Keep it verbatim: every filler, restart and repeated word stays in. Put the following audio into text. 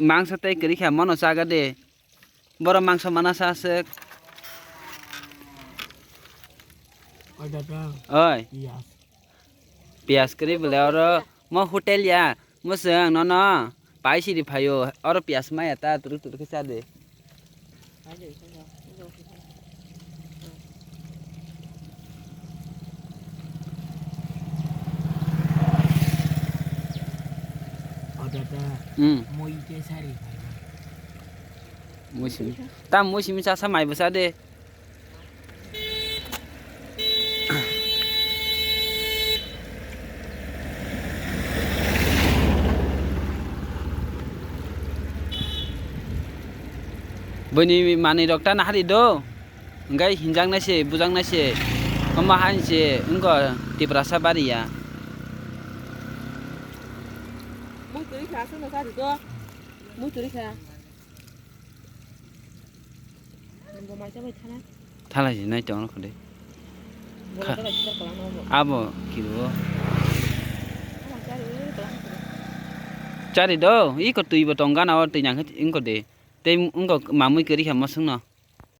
Mangso tei kwrwi kha, mono chaga de. Boro mangso mana sa swk. Oi, dada. Oi. Piyaj. Piyaj kwrwi bwle oro mo hotel ya. Mo chwng nono pai siri phaio. Oro piyaj maya ta turuk turuk khe cha de. O dada, hmm. Moi ke sari phai. Moi simi. Ta moi simi cha sa mai bwsa de. Bini manwi rok ta nahari do. Hingkai hinjaknai se, bujaknai se, omo hai se wngkha Tiprasa bari ya. Mui twi kha, aswkno cha di do. Mui twi kha. Nungbo maisa bai thana. Thalai si nai tongno khode. Bora kha-, tala kichar kala no bo. Abo kibo. Ama chari oi kala no khode. Chari do, iko twi bo tong gana o twi nang khe wngkha de. Tei wngkha mamui kwrwi kha mosongno.